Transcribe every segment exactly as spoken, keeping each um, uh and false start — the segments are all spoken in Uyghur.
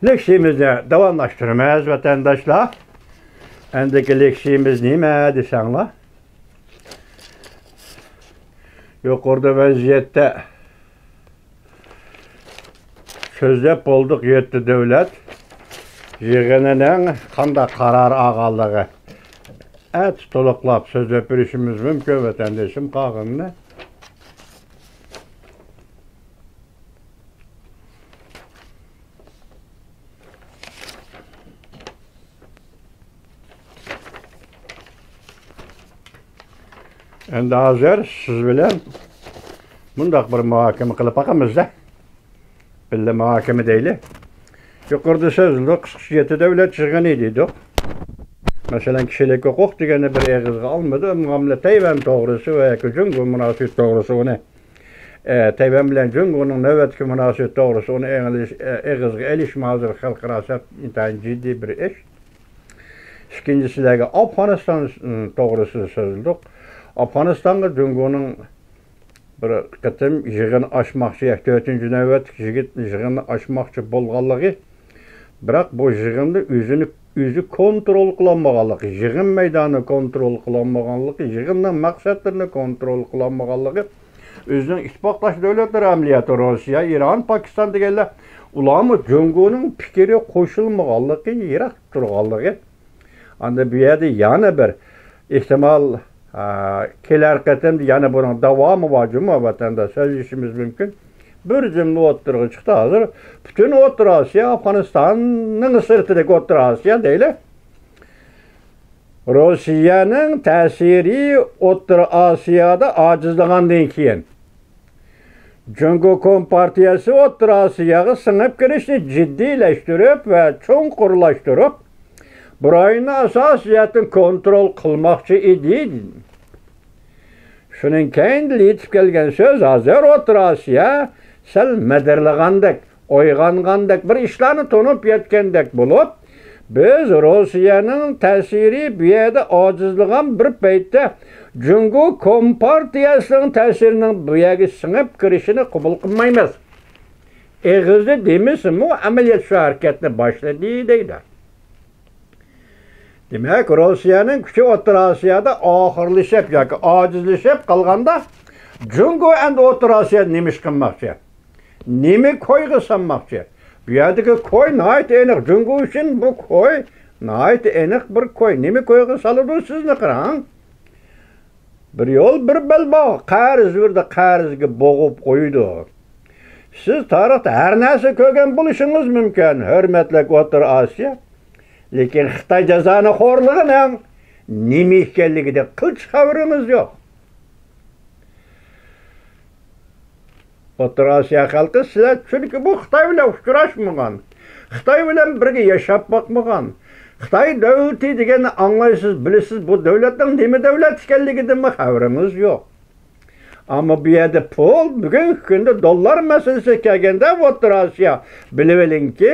لېكسىيىمىزنى داۋاملاشتۇرىمىز، ۋەتەنداشلار. ئەندىكى لېكسىيىمىز نېمە دېسەڭلار، يۇقىرىدا ۋەزىيەتتە سۆزلەپ بولدۇق، يەتتە دۆلەت يىغىنىنىڭ قانداق قارار ئالغانلىقى. ئەتە تولۇقلاپ سۆزلەپ بېرىشىمىز مۇمكىن، ۋەتەندىشىم، قالغىنىنى. ئەمدى ھازىر سىز بىلەن مۇنداق بىر مۇھاكىمە قىلىپ باقىمىز-دە. بىللە مۇھاكىمە دەيلى. يۇقىرىدا سۆزلىدۇق، قىسقىچە يەتتە دۆلەت يىغىنى دېدۇق. مەسىلەن، كىشىلىك ھوقۇق دېگەننى بىر ئېغىزغا ئالمىدى. ئەمما تەيۋەن توغرىسى ۋە ياكى جۇڭگو مۇناسىۋىتى توغرىسى ئۇنى، ئە، تەيۋەن بىلەن جۇڭگونىڭ نۆۋەتتىكى مۇناسىۋىتى توغرىسى ئۇنى ئېغىلىش-، ئە، ئېغىزغا ئېلىشمۇ ھازىر خەلقئارا سەپ ئىنتايىن جىددىي بىر ئىش. ئىككىنچى، سىلەرگە ئافغانىستان، م، توغرىسىدا سۆزلىدۇق. ئافغانىستانغا جۇڭگونىڭ بىر قېتىم يىغىن ئاچماقچى، تۆتىنچى نۆۋەتلىك يىگىت يىغىننى ئاچماقچى بولغانلىقى، بىراق بۇ يىغىندا ئۆزىنى، ئۆزى كونترول قىلالمىغانلىقى، يىغىن مەيدانىنى كونترول قىلالمىغانلىقى، يىغىننىڭ مەقسەتلىرىنى كونترول قىلالمىغانلىقى، ئۆزىنىڭ ئىتتىپاقداش دۆلەتلىرى ئەمەلىيەتتە روسىيە، ئىران، پاكىستان دېگەنلەر، ئۇلارمۇ جۇڭگونىڭ پىكرى قوشۇلمىغانلىقى، يىراق تۇرغانلىقى. ئاندىن بۇ يەردە يەنە بىر ئېھتىمال، ئا، كېلەر قېتىمدا يەنە بۇنىڭ داۋامى بار جۇمۇ ۋەتەندە سۆزلىشىمىز مۇمكىن. بىر جۈملە ئوتتۇرىغا چىقتى ھازىر. پۈتۈن ئوتتۇرا ئاسىيا، ئافغانىستاننىڭ سىرتىدىكى ئوتتۇرا ئاسىيا دەيلى. روسىيەنىڭ تەسىرى ئوتتۇرا ئاسىيادا ئاجىزلىغاندىن كېيىن، جۇڭگو كومپارتىيەسى ئوتتۇرا ئاسىياغا سىڭىپ كىرىشنى جىددىيلەشتۈرۈپ ۋە چوڭقۇرلاشتۇرۇپ، بۇ رايوننى ئاساسىي جەھەتتىن كونترول قىلماقچى ئىدى. شۇنىڭ كەينىدىن يېتىپ كەلگەن سۆز، ھازىر ئوتتۇرا ئاسىيا سەل مىدىرلىغاندەك، ئويغانغاندەك، بىر ئىشلارنى تونۇپ يەتكەندەك بولۇپ، بىز روسىيەنىڭ تەسىرى بۇ يەردە ئاجىزلىغان بىر پەيتتە، جۇڭگو كومپارتىيەسىنىڭ تەسىرىنىڭ بۇ يەرگە سىڭىپ كىرىشىنى قوبۇل قىلمايمىز. ئېغىزدا دېمىسىمۇ، ئەمەلىيەت شۇ ھەرىكەتنى باشلىدى دەيدۇ. دېمەك، روسىيەنىڭ كۈچى ئوتتۇرا ئاسىيادا ئاخىرلىشىپ ياكى ئاجىزلىشىپ قالغاندا، جۇڭگو ئەمدى ئوتتۇرا ئاسىيادا نېمە ئىش قىلماقچى؟ نېمە كويغا سالماقچى؟ بۇ يەردىكى كوي ناھايىتى ئېنىق. جۇڭگو ئۈچۈن بۇ كوي ناھايىتى ئېنىق بىر كوي. نېمە كويغا سالىدۇ، سىزنى قاراڭ. بىر يول، بىر بەلباغ، قەرز بېرىدۇ، قەرزگە بوغۇپ قويىدۇ. سىز تارىختا ھەر نەرسە كۆرگەن بولۇشىڭىز مۇمكىن، ھۆرمەتلىك ئوتتۇرا ئاسىيا. لېكىن خىتاي جازانىخورلۇقىنىڭ نېمە ئىكەنلىكىدىن قىلچە خەۋىرىڭىز يوق. ئوتتۇرا ئاسىيا خەلقى، سىلەر چۈنكى بۇ خىتاي بىلەن ئۇچراشمىغان، خىتاي بىلەن بىرگە ياشاپ باقمىغان. خىتاي دۆلىتى دېگەننى ئاڭلايسىز، بىلىسىز، بۇ دۆلەتنىڭ نېمە دۆلەت ئىكەنلىكىدىنمۇ خەۋىرىڭىز يوق. ئەمما بۇ يەردە پۇل، بۈگۈنكى كۈندە دوللار مەسىلىسىگە كەلگەندە، ئوتتۇرا ئاسىيا، بىلىۋېلىڭكى،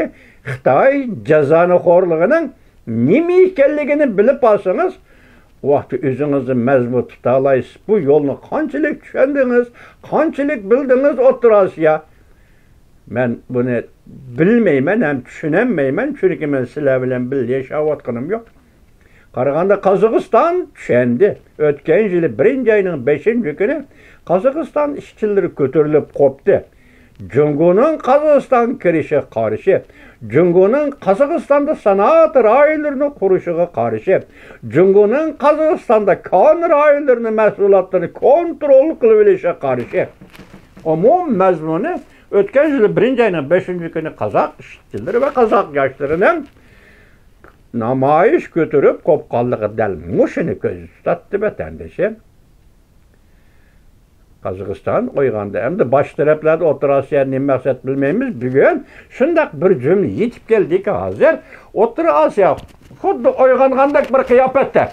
خىتاي جازانىخورلۇقىنىڭ نېمە ئىكەنلىكىنى بىلىپ ئالسىڭىز، ۋاقتى ئۆزىڭىزنى مەزمۇت تۇتالايسىز. بۇ يولنى قانچىلىك چۈشەندىڭىز، قانچىلىك بىلدىڭىز، ئوتتۇرا ئاسىيا؟ مەن بۇنى بىلمەيمەن ھەم چۈشىنەلمەيمەن، چۈنكى مەن سىلەر بىلەن بىللە ياشاۋاتقىنىم يوق. قارىغاندا، قازاقىستان چۈشەندى. ئۆتكەن يىلى بىرىنچى ئاينىڭ بەشىنچى كۈنى قازاقىستان ئىشچىلىرى كۆتۈرۈلۈپ قوپتى. جۇڭگونىڭ قازاقىستانغا كىرىشىگە قارشى، جۇڭگونىڭ قازاقىستاندا سانائەت رايونلىرىنى قۇرۇشىغا قارشى، جۇڭگونىڭ قازاقىستاندا كان رايونلىرىنى، مەھسۇلاتلىرىنى كونترول قىلىۋېلىشىغا قارشى. ئومۇم مەزمۇنى ئۆتكەن يىلى بىرىنچى ئاينىڭ بەشىنچى كۈنى قازاق ئىشچىلىرى ۋە قازاق ياشلىرىنىڭ نامايىش كۆتۈرۈپ قوپقانلىقى دەل مۇشۇنى كۆزدە تۇتاتتى، ۋەتەندىشىم. قازاقىستان ئويغاندى. ئەمدى باش تەرەپلەردە ئوتتۇرا ئاسىيا نېمە مەقسەت بىلمەيمىز. بۈگۈن شۇنداق بىر جۈملە يېتىپ كەلدىكى، ھازىر ئوتتۇرا ئاسىيا خۇددى ئويغانغاندەك بىر قىياپەتتە.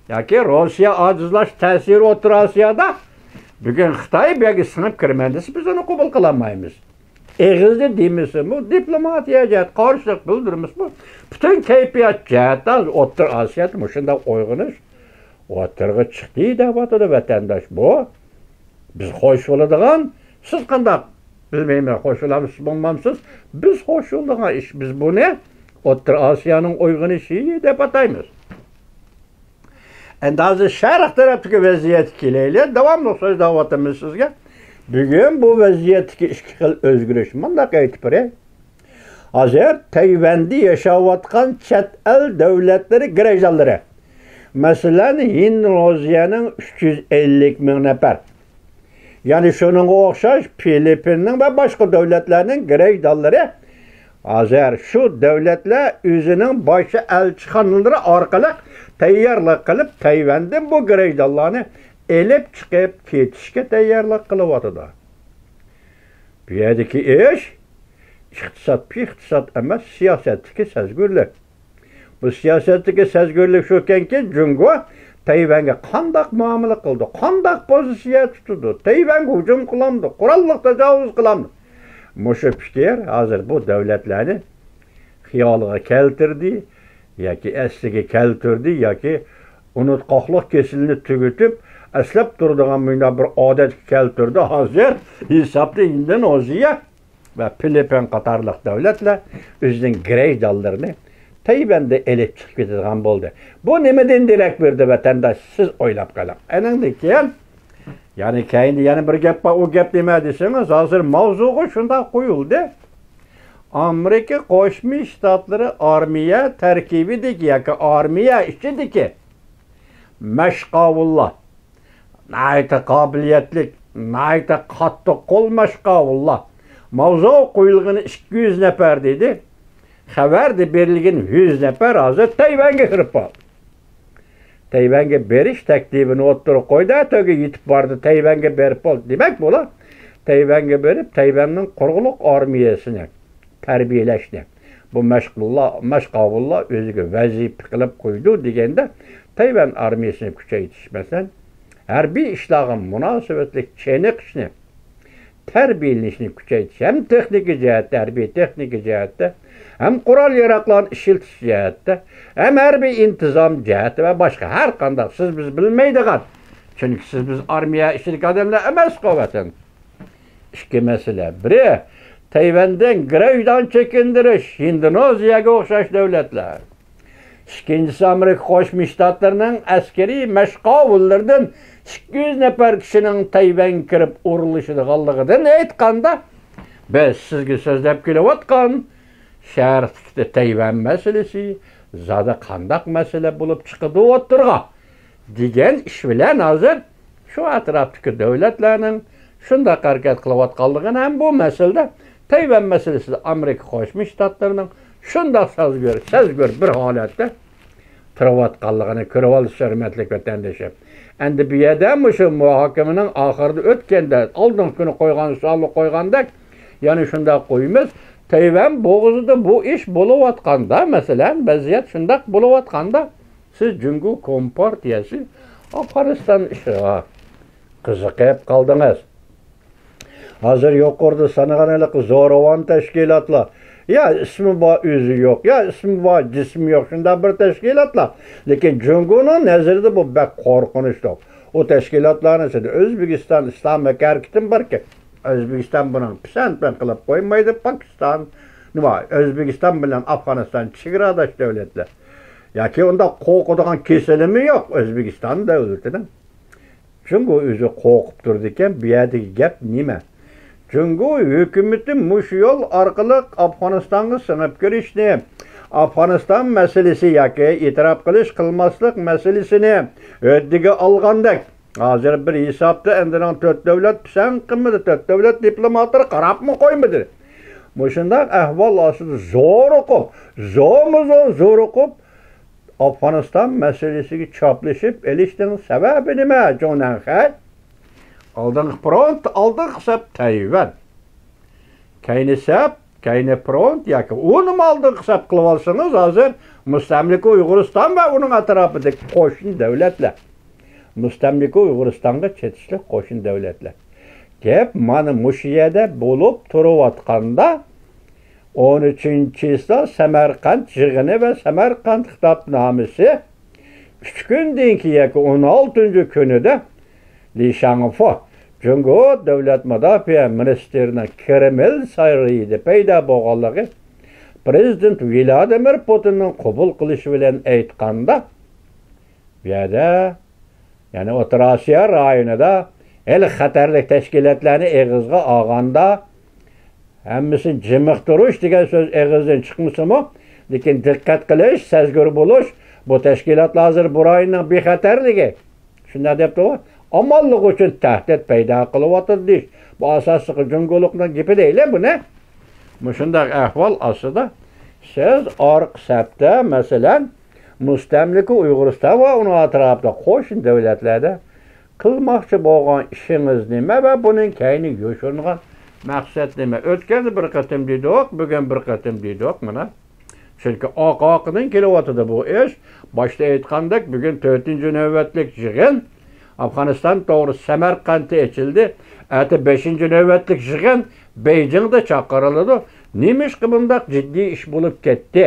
ياكى روسىيە ئاجىزلاش تەسىرى ئوتتۇرا ئاسىيادا. بۈگۈن خىتاي بۇ يەرگە سىڭىپ كىرىمەن دېسە، بىز ئۇنى قوبۇل قىلالمايمىز. ئېغىزدا دېمىسىمۇ، دىپلوماتىيە جەھەت قارشىلىق بىلدۈرمىسىمۇ، پۈتۈن كەيپىيات جەھەتتە ئوتتۇرا ئاسىيادا مۇشۇنداق ئويغىنىش ئوتتۇرىغا چىقتى دەۋاتىدۇ ۋەتەنداش. بۇ بىز خوش بولىدىغان، سىز قانداق بىلمەيمەن، قوشۇلامسىز، بولمامسىز؟ بىز قوشۇلىدىغان ئىش. بىز بۇنى ئوتتۇرا ئاسىيانىڭ ئويغىنىشى دەپ ئاتايمىز. ئەمدى ھازىر شەرق تەرەپتىكى ۋەزىيەتكە كېلەيلى. داۋاملىق سۆزلەۋاتىمىز سىزگە. بۈگۈن بۇ ۋەزىيەتتىكى ئىككى خىل ئۆزگىرىش، مۇنداق ئېيتىپ بېرەي. ھازىر تەيۋەندە ياشاۋاتقان چەت ئەل دۆلەتلىرى گىرەجدانلىرى، مەسىلەن، ھىندونېزىيەنىڭ ئۈچ يۈز ئەللىك مىڭ نەپەر، يەنى شۇنىڭغا ئوخشاش فىلىپپىننىڭ ۋە باشقا دۆلەتلەرنىڭ گىرەجدانلىرى ھازىر شۇ دۆلەتلەر ئۆزىنىڭ باش ئەلچىخانىلىرى ئارقىلىق تەييارلىق قىلىپ، تەيۋەندىن بۇ گىرەجدانلارنى ئېلىپ چىقىپ كېتىشكە تەييارلىق قىلىۋاتىدۇ. بۇ يەردىكى ئىش ئىقتىساد، ئىقتىساد ئەمەس، سىياسەتتىكى سەزگۈرلۈك. بۇ سىياسەتتىكى سەزگۈرلۈك شۇكەنكى، جۇڭگو تەيۋەنگە قانداق مۇئامىلە قىلىدۇ، قانداق پوزىتسىيە تۇتىدۇ، تەيۋەنگە ھۇجۇم قىلامدۇ، قوراللىق تاجاۋۇز قىلامدۇ؟ مۇشۇ پىكىر ھازىر بۇ دۆلەتلەرنى خىيالىغا كەلتۈردى، ياكى ئەسلىگە كەلتۈردى، ياكى ئۇنتقاقلىق كېسىلىنى تۈگىتىپ، ئەسلەپ تۇرىدىغان مۇنداق بىر ئادەتكە كەلتۈردى. ھازىر ھېسابتا ئىندونېزىيە ۋە فىلىپپىن قاتارلىق دۆلەتلەر ئۆزىنىڭ گىرەجدانلىرىنى تەيۋەندە ئېلىپ چىقىپ كېتىدىغان بولدى. بۇ نېمىدىن دېرەك بېرىدۇ، ۋەتەنداش؟ سىز ئويلاپ قېلىڭ. ئەنىڭدىن كېيىن، يەنى كەينىدە يەنە بىر گەپ بار. ئۇ گەپ نېمە دېسىڭىز، ھازىر ماۋزۇغا شۇنداق قويۇلدى. ئامېرىكا قوشما شتاتلىرى ئارمىيە تەركىبىدىكى ياكى ئارمىيە ئىچىدىكى مەشقاۋۇللار، ناھايىتى قابىلىيەتلىك، ناھايىتى قاتتىق قول مەشقاۋۇللار. ماۋزۇغا قويۇلغىنى ئىككى يۈز نەپەر دېدى. خەۋەردە بېرىلگەن يۈز نەپەر ھازىر تەيۋەنگە كىرىپ بولدى. تەيۋەنگە بېرىش تەكلىپىنى ئوتتۇرىغا قويدى، تۆگە يېتىپ باردى، تەيۋەنگە بېرىپ بولدى. دېمەك، بۇلار تەيۋەنگە بېرىپ، تەيۋەننىڭ قۇرۇقلۇق ئارمىيەسىنى تەربىيەلەشنى، بۇ مەشغۇللار، مەشقاۋۇللار ئۆزىگە ۋەزىپە قىلىپ قويىدۇ دېگەندە، تەيۋەن ئارمىيەسىنى كۈچەيتىش، مەسىلەن، ھەربىي ئىشلارغا مۇناسىۋەتلىك چېنىقىشنى، تەربىيەلىنىشنى كۈچەيتىش، ھەم تېخنىكا جەھەتتە، ھەربىي تېخنىكا جەھەتتە، ھەم قورال-ياراغلارنى ئىشلىتىش جەھەتتە، ھەم ھەربىي ئىنتىزام جەھەتتە ۋە باشقا ھەر قانداق سىز بىز بىلمەيدىغان، چۈنكى سىز بىز ئارمىيە ئىچىدىكى ئادەملەر ئەمەسقۇ، ۋەتەن. ئىككى مەسىلە. بىرى، تەيۋەندىن گىرەجدان چېكىندۈرۈش، ھىندونېزىيەگە ئوخشاش دۆلەتلەر. ئىككىنچىسى، ئامېرىكا قوشما شتاتلىرىنىڭ ئەسكىرىي مەشقاۋۇللىرىدىن ئىككى يۈز نەپەر كىشىنىڭ تەيۋەنگە كىرىپ ئورۇنلىشىدىغانلىقىدىن ئېيتقاندا، بىز سىزگە سۆزلەپ كېلىۋاتقان شەرقتىكى تەيۋەن مەسىلىسى زادى قانداق مەسىلە بولۇپ چىقىدۇ ئوتتۇرىغا؟ دېگەن ئىش بىلەن ھازىر شۇ ئەتراپتىكى دۆلەتلەرنىڭ شۇنداق ھەرىكەت قىلىۋاتقانلىقىنى ھەم بۇ مەسىلىدە، تەيۋەن مەسىلىسىدە ئامېرىكا قوشما شتاتلىرىنىڭ شۇنداق سەزگۈر، سەزگۈر بىر ھالەتتە تۇرۇۋاتقانلىقىنى كۆرۈۋالىسىز، ھۆرمەتلىك ۋەتەندىشىم. ئەمدى بۇ يەردە مۇشۇ مۇھاكىمىنىڭ ئاخىرىدا ئۆتكەندە، ئالدىنقى كۈنى قويغان سوئالنى قويغاندەك، يەنە شۇنداق قويىمىز. تەيۋەن بوغۇزىدا بۇ ئىش بولۇۋاتقاندا، مەسىلەن، ۋەزىيەت شۇنداق بولۇۋاتقاندا، سىز جۇڭگو كومپارتىيەسى ئافغانىستان ئىشىغا قىزىقىپ قالدىڭىز. ھازىر يۇقىرىدا سانىغان ھېلىقى زورىۋان تەشكىلاتلار، يا ئىسمى بار، ئۆزى يوق، يا ئىسمى بار، جىسمى يوق، شۇنداق بىر تەشكىلاتلار. لېكىن جۇڭگونىڭ نەزىرىدە بۇ بەك قورقۇنچلۇق. ئۇ تەشكىلاتلارنىڭ ئىچىدە ئۆزبېكىستان ئىسلام ھەرىكىتىمۇ باركەن. ئۆزبېكىستان بۇنىڭ پىسەنت بىلەن قىلىپ قويمايدۇ. پاكىستان، نېمە، ئۆزبېكىستان بىلەن ئافغانىستان چېگراداش دۆلەتلەر. ياكى ئۇنداق قورقىدىغان كېسىلىمۇ يوق ئۆزبېكىستان دۆلىتىنىڭ. جۇڭگو ئۆزى قورقۇپ تۇرىدىكەن، بۇ يەردىكى گەپ نېمە؟ جۇڭگو ھۆكۈمىتى مۇشۇ يول ئارقىلىق ئافغانىستانغا سىڭىپ كىرىشنى، ئافغانىستان مەسىلىسى ياكى ئېتىراپ قىلىش قىلماسلىق مەسىلىسىنى ھۆددىگە ئالغاندەك، ھازىر بىر ھېسابتا ئەندىنىڭ تۆت دۆلەت پىسەنت قىلمىدى، تۆت دۆلەت دىپلوماتلىرى قاراپمۇ قويمىدى. مۇشۇنداق ئەھۋال ئاستىدا زورۇقۇپ، زورمۇ زور زورۇقۇپ، ئافغانىستان مەسىلىسىگە چاپلىشىپ ئېلىشنىڭ سەۋەبى نېمە، جۇڭنەنخەي؟ ئالدىنقى فرونت، ئالدىنقى سەپ تەيۋەن. كەينى سەپ، كەينى فرونت ياكى ئۇنىمۇ ئالدىنقى سەپ قىلىۋالسىڭىز، ھازىر مۇستەملىكە ئۇيغۇرىستان ۋە ئۇنىڭ ئەتراپىدىكى قوشنا دۆلەتلەر. مۇستەملىكە ئۇيغۇرىستانغا چېتىشلىق قوشنا دۆلەتلەر. گەپ مانا مۇشۇ يەردە بولۇپ تۇرۇۋاتقاندا، ئون ئۈچىنچى چىسلا سەمەرقەنت يىغىنى ۋە سەمەرقەنت خىتابنامىسى، ئۈچ كۈندىن كېيىن ياكى ئون ئالتىنچى كۈنىدە لى شاڭفې جۇڭگو دۆلەت مۇداپىئە مىنىستىرىنىڭ كرېمل سارىيىدا پەيدا بولغانلىقى، پىرېزىدېنت ۋلادىمىر پۇتىننىڭ قوبۇل قىلىشى بىلەن ئېيتقاندا، بۇ يەردە، يەنى ئوتتۇرا ئاسىيا رايونىدا ھېلى خەتەرلىك تەشكىلاتلارنى ئېغىزغا ئالغاندا، ھەممىسىنى جىمىقتۇرۇش دېگەن سۆز ئېغىزدىن چىقمىسىمۇ، لېكىن دىققەت قىلىش، سەزگۈر بولۇش، بۇ تەشكىلاتلار ھازىر بۇ رايوننىڭ بىخەتەرلىكى، شۇنداق دەپتۇ، ئامانلىق ئۈچۈن تەھدىت پەيدا قىلىۋاتىدۇ دېيىش. بۇ ئاساسلىقى جۇڭگولۇقنىڭ گېپى دەيلى بۇنى. مۇشۇنداق ئەھۋال ئاستىدا سىز ئارقا سەپتە، مەسىلەن، مۇستەملىكە ئۇيغۇرىستان ۋە ئۇنىڭ ئەتراپىدا قوشنا دۆلەتلەردە قىلماقچى بولغان ئىشىڭىز نېمە ۋە بۇنىڭ كەينىگە يوشۇرۇنغان مەقسەت نېمە؟ ئۆتكەندە بىر قېتىم دېدۇق، بۈگۈن بىر قېتىم دېدۇق، مانا. چۈنكى ئاق-ئاقىدىن كېلىۋاتىدۇ بۇ ئىش. باشتا ئېيتقاندەك، بۈگۈن تۆتىنچى نۆۋەتلىك يىغىن ئافغانىستان توغرىسىدا سەمەرقەنتتە ئېچىلدى. ئەتە بەشىنچى نۆۋەتلىك يىغىن بېيجىڭدا چاقىرىلىدۇ. نېمىشقا بۇنداق جىددىي ئىش بولۇپ كەتتى؟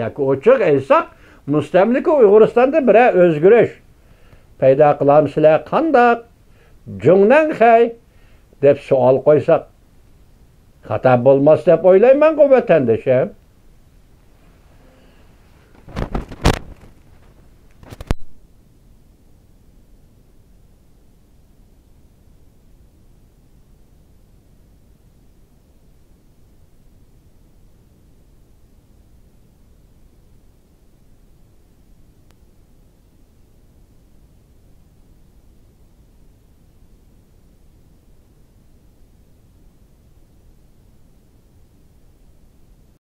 ياكى ئوچۇق ئېيتساق، مۇستەملىكە ئۇيغۇرىستاندا بىرەر ئۆزگىرىش پەيدا قىلامسىلەر؟ قانداق؟ جۇڭنەنخەي دەپ سوئال قويساق، خاتا بولماس دەپ ئويلايمەنغۇ، ۋەتەندىشىم.